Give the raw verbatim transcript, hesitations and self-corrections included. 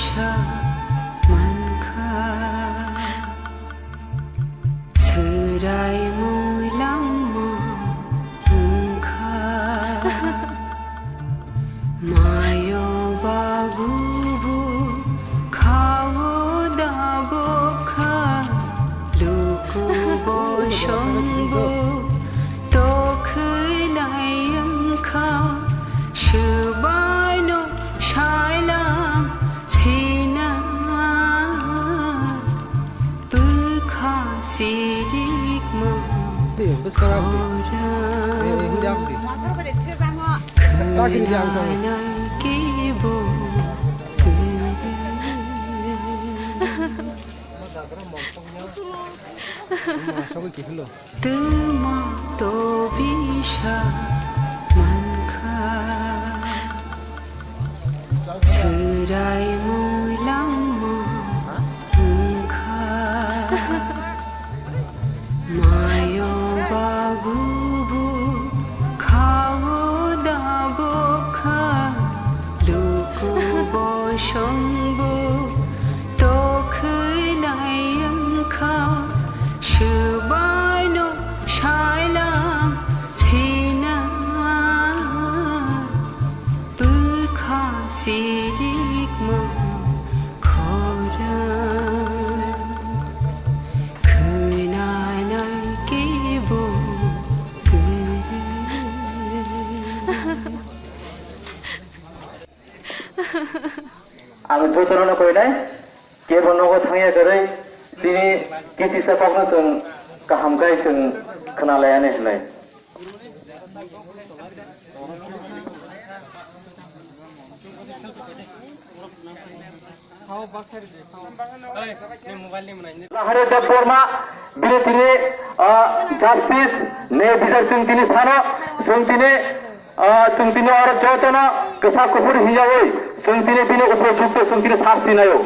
Sa mankha, swrai muilangmo wngkha. Mayo bagubo khao da bokha, luku bosongbo tokhwlai wngkha, swbaino sailang sina. Bwkha sirikma. Di, bwskang ang di. Khorang. Eh, eh, hindi ako di. Tak hindi ako. Khwnanai kebo kwrwi. Masuk ke kilo. Twma to bisa mankha, swrai muilangmo wngkha. Mayo bagubo khao da bokha, luku bosongbo tokhwlai wngkha, swbaino sailang sina. Bwkha sirikma khorang, khwnanai kebo kwrwi. Ang jotono koinai, kebo nogo thangya kwrwi, chini kichisa kokno chwng kaham khe chwng khwnalaiya hinwi. Lahari Debbarma, bini tini, ah, justice, ne bichar chwng tini sano, chwng tini, ah, chwng tini oro jotono kwsa kuphur hiyawi, chwng tini bini upojukto chwng tini sasti naio.